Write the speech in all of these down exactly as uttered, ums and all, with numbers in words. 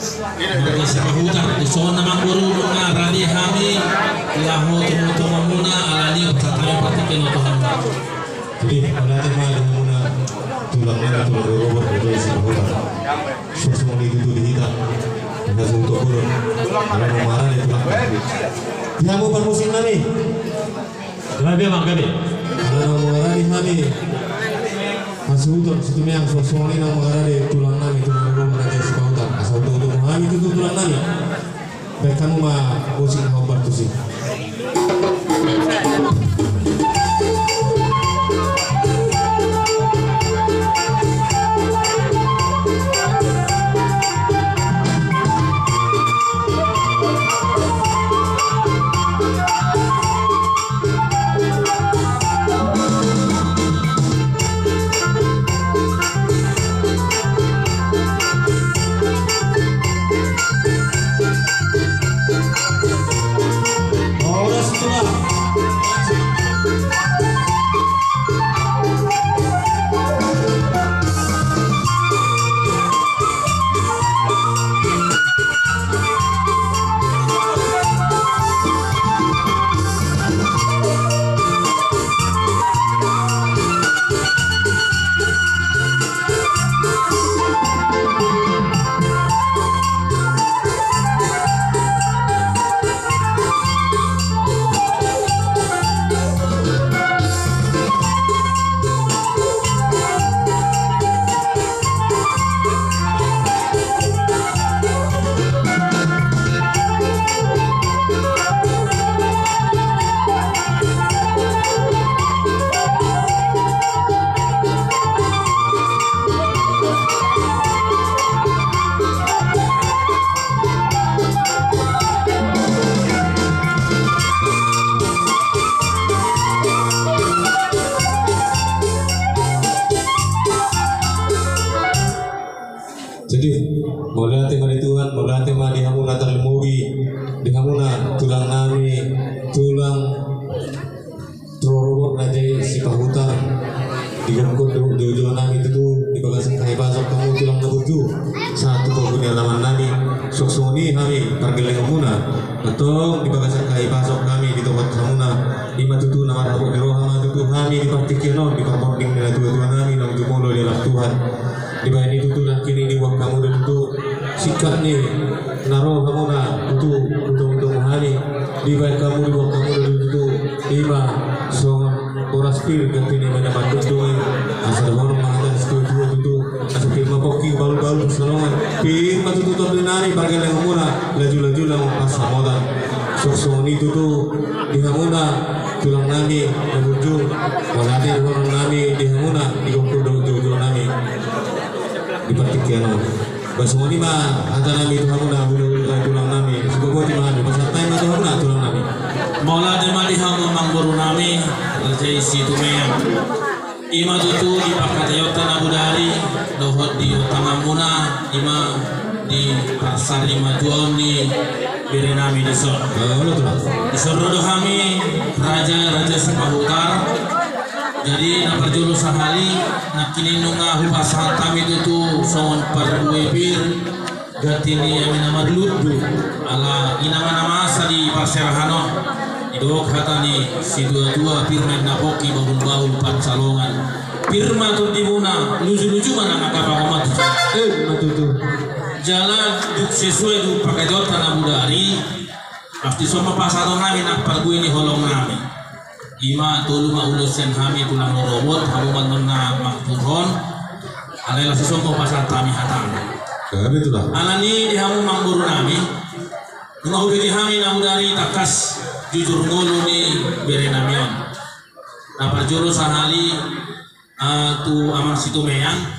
Marga Sipahutar, dison amangboru, nunga rade hami laho tu tongatongamuna, alani i pasahat hami partingkian on tu hamuna. Jadi, mauliate ma di hamuna tulang nami, tulang rorobot, Raja Sipahutar. Suksuk ma i tutu di hita. Hasuhuton bolon. Ala naung marade tulang nami. Di hamu parmusik nami. Gabe, Amang, gabe. Ala naung mangarade hami hasuhuton Situmeang, songon i naung mangarade tulang nami, tulang rorobot, Raja Sipahutar. Asa hutohuton hami tutu tulang nami. Baen hamu ma musik na hombar tusi. Jadi, mauliate ma di Tuhan, mauliate ma di hamuna tarlumobi, di hamuna tulang nami, tulang rorobot Raja i Sipahutar, di gokhon dohot joujou nami tutu, di bagasan hahibasahon hamu tulang na burju, sahat tu pogu ni alaman nami, suang songon i hami pargellengonmuna, antong di bagasan hahibasahon hami ditohot hamuna, i ma tutu na marhabot ni roha ma tutu hami di partingkian on, di parmonding ni natuatua nami naung jumolo di alam Tuhan. Dibaen i tutu nangkin i diboan hamu do tutu singkat ni na ro hamuna tutu, tutu, tutu hami. Dibaen hamu, diboan hamu do tutu, i ma songon boras pir ganti ni mena mandundung i. Asa dohonon ma hata ni situatua tutu, asa pir ma pongki, bahulbahul pansalongan. Pir ma tutu tondi nami pargellengonmuna, lajulajuna ma pansamotan. Suang songon i tutu di hamuna tulang nami na burju, mauliate dohonon nami di hamuna di gokhon dohot joujou nami di partingkian on. Ba songon i ma hata nami tu hamuna hulahula, tulang nami. Siboboti ma hami, pasahat hami ma tu hamuna tulang nami. Mauliate ma di hamu amangboru nami, Raja i Situmeang. I ma tutu di pangkataionta na bodari dohot di ontanganmuna, i ma di parsarimatuaon ni bere nami dison. Dison ro do hami, Raja, Raja Sipahutar. Jadi na parjolo sahali, nangkin i nunga hupasahat hami tutu songon parbue pir, ganti ni eme na marlundu, ala i nama na masa di parserahan on. Didok hata ni situatua, pir ma inna pongki, bahulbahul pansalongan. Pir ma tondimuna, lujuluju ma nang angka pangomoan. Eh, ma tutu. Jala dung sesuai tu pangkataionta na bodari, pasti so ma pasahaton nami nang parbue ni holong nami. I ma tolu ma ulos sian hami tulang rorobot, hamu ma annon na mangkuhon. Alai laos so ma hupasahat hami hatangku. Alani i di hamu amangboru nami, nunga hubege hami na bodari tangkas jujur ngolu ni bere nami on. Na parjolo sahali, ah, tu Amang Situmeang.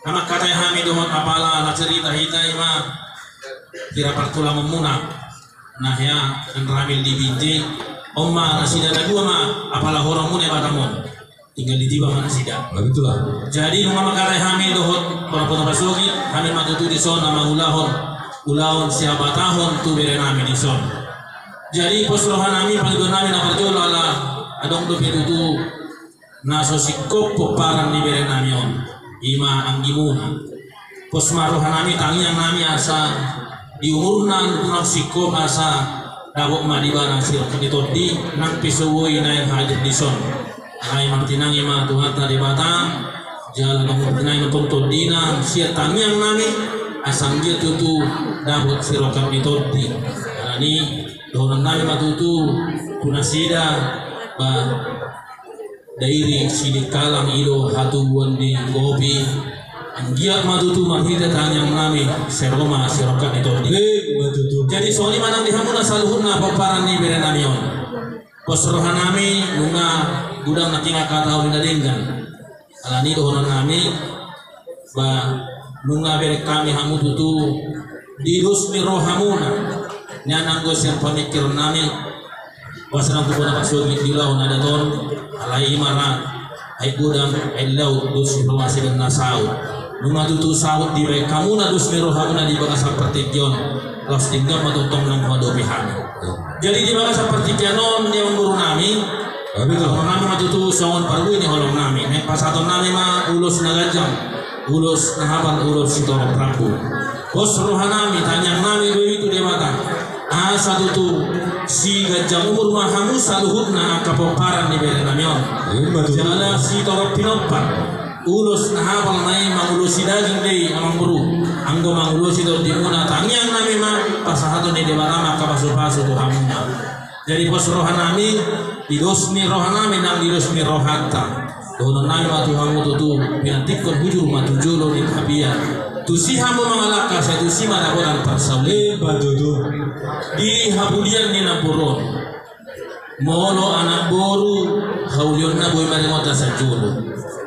Na mangkatai hami dohot apala na cerita hita i ma hira partulangonmuna. Na hea, Ramil di Binjai. On ma nasida na dua ma apala horongmuna i Batam on. Tinggal ditiba ma nasida. Jadi nunga mangkatai hami dohot pora-pora pasogit, hami ma tutu dison na mangulahon ulaon sihabatahon tu bere nami dison. Jadi pos roha nami, pangidoan nami na parjolo ala adong dope tutu na so singkop pomparan ni bere nami on, i ma anggimuna. Pos ma roha nami, tangiang nami asa di umurna nunga singkop asa dapot ma di ibana sirongkap ni tondi, nang pe so boi naeng hadir dison. Alai martinangi ma Tuhanta Debata, jala nang martinangi ma tong tondina, sian tangiang nami, asa anggiat tutu dapot sirongkap ni tondi. Alani, dohonon nami ma tutu, tu nasida, ba, Dairi Sidikalang i do hatubuan ni Gopi. Anggiat ma tutu marhite tangiang nami, sai ro ma sirongkap ni tondi. Emma tutu. Jadi songon i ma nang di hamuna saluhutna pomparan ni bere nami on. Pos roha nami, nunga godang na tinggal hata on na denggan. Alani dohonon nami, ba, nunga bereng hami hamu tutu di dos ni rohamuna. Nian anggo sian pamingkiron nami, ba, sonang tu bona pasogit di ulaon adat on, alai i ma ra, aek godang, aek laut, dos ni roha sian na saut. Nunga tutu saut dibaen hamuna dos ni rohamuna di bagasan partingkian on, laos denggan ma tongtong naeng huadopi hami. Jadi di bagasan partingkian on, di amangboru nami, Amangboru nami ma tutu songon parbue ni holong nami. Naeng pasahaton nami ma ulos na ganjang, ulos na hapal, ulos sitorop rambu. Pos roha nami, tangiang nami do i tu Debata, asa tutu siganjang umur ma hamu saluhutna angka pomparan ni bere nami on. Emma tutu. Jala sitorop pinompar. Ulos na hapal ma i mangulosi daging do i, amangboru. Anggo mangulosi tondimuna, tangiang nami ma pasahaton ni Debata ma angka pasupasu tu hamuna. Jadi pos roha nami, di dos ni roha nami nang di dos ni rohanta. Dohonon nami ma tu hamu tutu, pinantikkon hujur ma tu jolo di tapian. Tusi hamu mangalangka, sai tusi ma dapotan parsaulian. Emma tutu. Di hapudian ni namboru on. Molo anak boru, haulionna boi maringot asa jolo.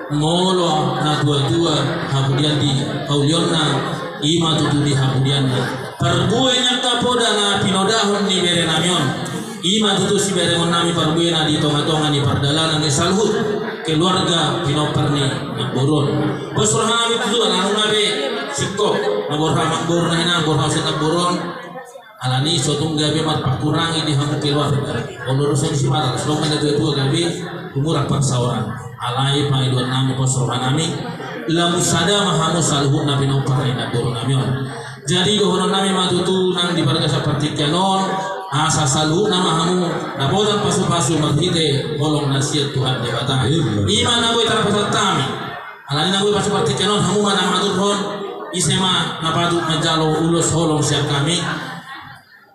Molo natuatua, hapudian di haulionna, i ma tutu di hapudianna. Parbue ni angka poda na pinodahon ni bere nami on. I ma tutu siberengon nami parbue na di tongatonga ni pardalanan ni saluhut keluarga pinompar ni namboru on. Pos roha nami tutu, ala nunga be singkop na borhat amangboru na hinan, borhat sian namboru on. Alani so tung gabe marpangkurangi di hamu keluarga. Olo do songon i sipata, so tung natuatua gabe tumurang parsaoran. Alai pangidoan nami, pos roha nami, lam sada ma hamu saluhutna pinompar ni namboru nami on. Jadi dohonon nami ma tutu nang di bagasan partingkian on, asa saluhutna ma hamu dapotan pasupasu marhite holong na sian Tuhan Debata. Emma. I ma na boi tarpasahat hami. Alani na boi pasu partingkian on, hamu ma na mangaturhon, ise ma na patut manjalo ulos holong sian hami.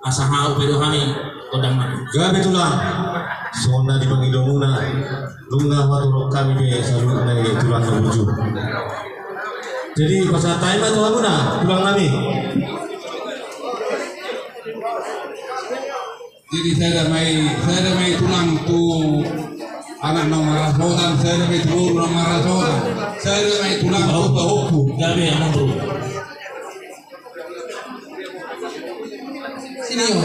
Asa hau pe do hami, godang nami. Gabe tulang. Songon na di pangidoanmuna, nunga huaturhon hami be saluhutna i tulang na burju. Jadi pasahat hami ma tu hamuna, tulang nami. Jadi sada ma i, sada ma i tulang tu anak na marhasohotan, sada ma i tu boru na marhasohotan, sada ma i tulang tu pahompu. Gabe, amangboru. Sini, oh.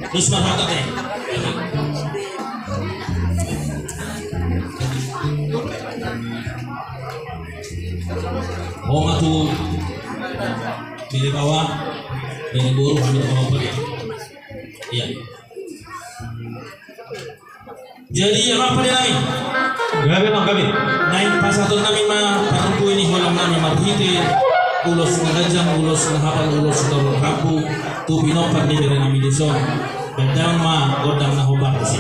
Terus marhata te. Ho ma tu bere baoa, bere boru, hami tu bawah. Iya. Jadi, aha, pande nami? Gabe ma, gabe. Naeng pasahaton nami ma parbue ni holong nami marhite ulos na ganjang, ulos na hapal, ulos sitorop rambu tu pinompar ni bere nami dison. Baen damang ma gondang na hombar tusi.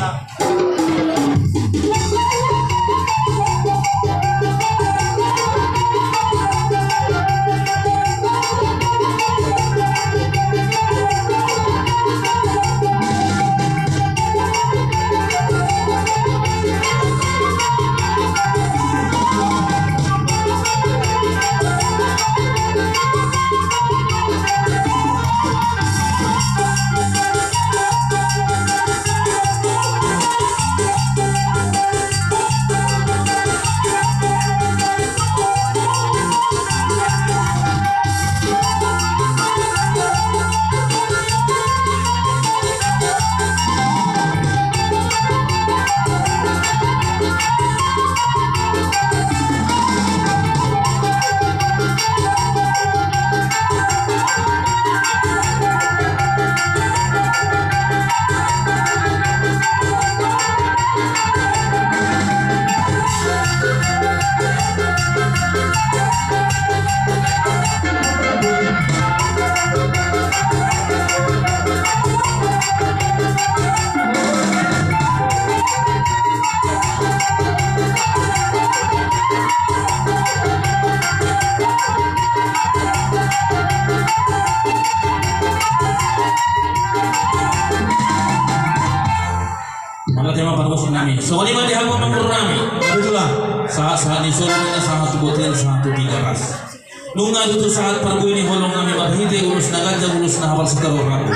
Ate ma parmusik nami. Songon i ma di hamu amangboru nami. Betul lah. Sahat-sahat ni solu, sahat tu bontean, sahat tu Tigaras. Nunga tutu sahat parbue ni holong nami marhite ulos na ganjang, ulos na hapal sitaruan rambu.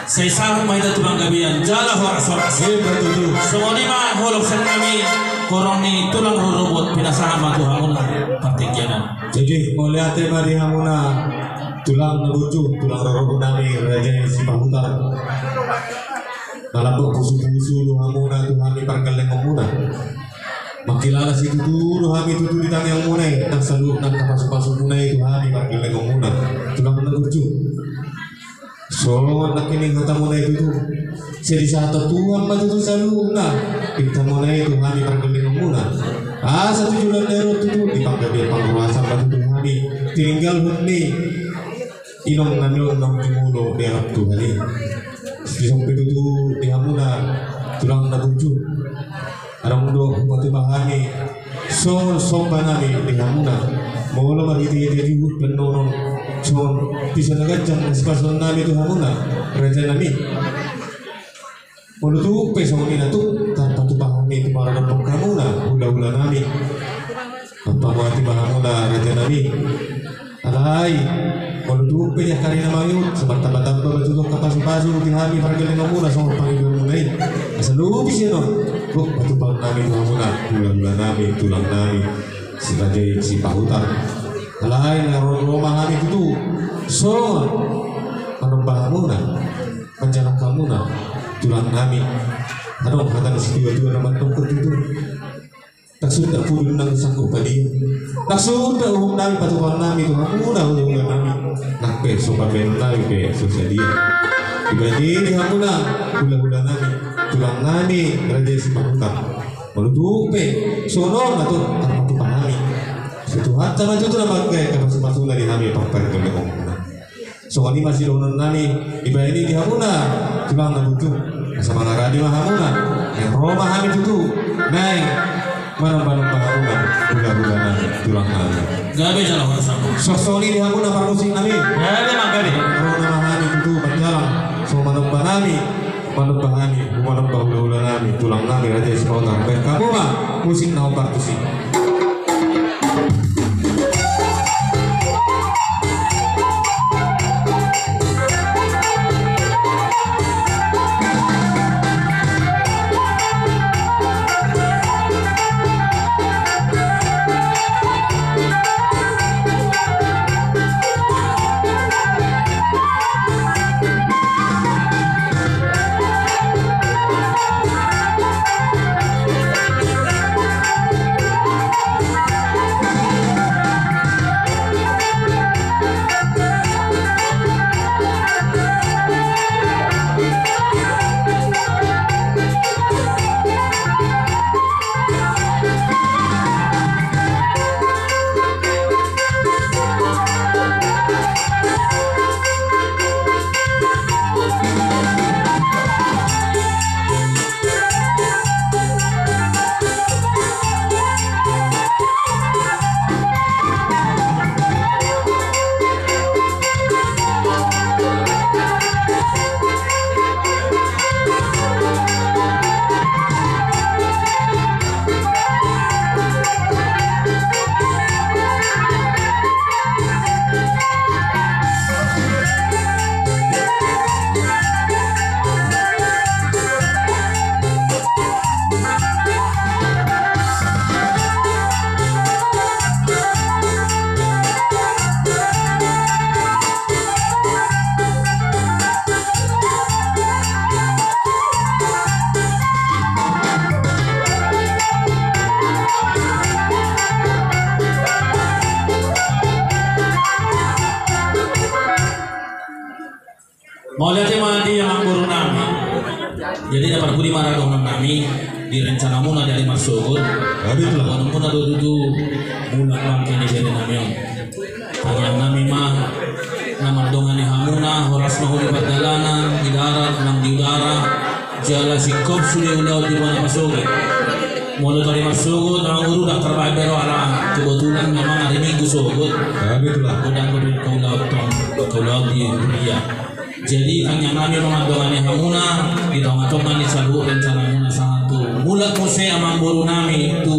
Sai sahat ma hita tu panggabean jala horas-horas. Iya, betul, betul. Songon i ma holong sian nami, horong ni tulang rorobot, pinasahat ma tu hamuna partingkian on. Jadi, mauliate ma di hamuna tulang na burju, tulang rorobot nami, Raja Sipahutar. Na lambok pusu-pusu do hamuna tu hami pargellengonmuna. Mangkilala situtu do hami tutu di tangiangmuna i, nang saluhutna angka pasu-pasumuna i tu hami pargellengonmuna. Tulang na burju. Songon nangkining hatamuna i tutu. Sai disahathon Tuhan ma tutu saluhutna pintamuna i tu hami pargellengonmuna. Asa tu joloan na ro tutu dipanggabean pangurusan ma tutu hami tininggalhon ni inong nami on naung jumolo dialap Tuhan i. Dison pe tutu di hamuna tulang na burju. Adong do hupatupa hami songon somba nami di hamuna. Molo marhite-hite juhut pe annon songon pisa na ganjang na sipasahaton nami tu hamuna, raja nami. Molo tung pe songon i na tung tarpatupa hami tu maradophon hamuna hula-hula nami. Pamuati ma hamuna raja nami. Alai molo tung pe di angka ari na mangihut, sai martamba-tamba ma tutu angka pasu-pasu di hami pargellengonmuna songon pangidoanmuna i. Asa lobi sian on dohot patupaon nami tu hamuna hula-hula nami, tulang nami, si Raja i Sipahutar. Alai na ro-ro ma hami tutu songon manomba hamuna. Manjalang hamuna tulang nami. Adong hata ni situa-tua na mandok tutu. Ndang sundat pudun nang sanggup padia. Ndang sundat uhum nami patupaon nami tu hamuna hula-hula nami. Nang pe so pambahenan nami pe so sadia. Dibahen i di hamuna hula-hula nami, tulang nami Raja Sipahutar. Molo tung pe songon on na tutu tarpatupa hami. Sai Tuhanta ma tutu na manggabean pasu-pasuna di hami pargellengonmuna. Songon i ma sidohonon nami dibahen i di hamuna tulang na burju. Asa mangaradi ma hamuna, naeng ro ma hami tutu naeng manomba-nomba hamuna hula-hula nami, tulang nami. Gabe jala horas. Songon i di hamuna parmusik nami. Gabe ma gabe. Ro ma hami tutu manjalang songon manomba nami. Manomba hami, manomba hula-hula nami, tulang nami Raja Sipahutar. Bahen hamu ma musik na hombar tusi. Mauliate ma di amangboru nami. Jadi na parpudi ma ra dohonon nami di rencanamuna di ari marsogot. Aduh, tulang. Dohononmuna do tutu mulak bangke ni bere nami on. Tangiang nami ma na mandongani hamuna, horas ma hamu di pardalanan, di darat nang di udara, jala singkop sude ulaon di bona pasogit. Molo tu ari marsogot, na urudak tarbaen be ro ala kebetulan memang ari Minggu sogot. Aduh, tulang. Godang godang ulaon tong, ulaon di huria. Jadi tangiang nami ma mandongani hamuna di tonga-tonga ni saluhut rencanamuna sahat tu Mulak muse amangboru nami tu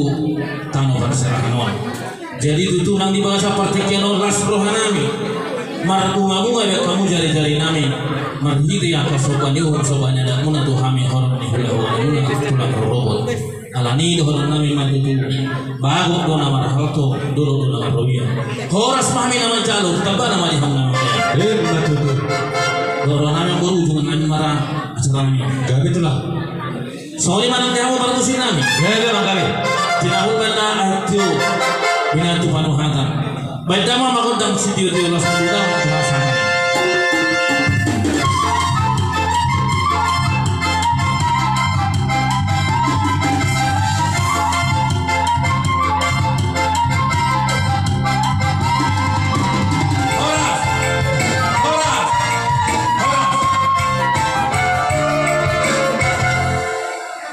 tano parserahan on. Jadi tutu nang di bagasan partingkian on las roha nami. Marbunga-bunga be hamu jari-jari nami. Marhite angka somba ni uhum somba ni adat muna tu hami horong ni hula-hula muna tulang rorobot. Alani dohonon nami ma tutu. Bagot do na marhalto, dolok do na marroian. Horas ma hami na manjalo, tamba na ma di hamu na manjalo. Ima tutu. Dohonon nami anggo ujung nami mara acara nami. Gabe tulang. Songon i ma nang di hamu parmusik nami. Gabe ma gabe. Tinahul benda atiu. Binatu panuhatan. Baik damang magondang sitio-tio las pudang.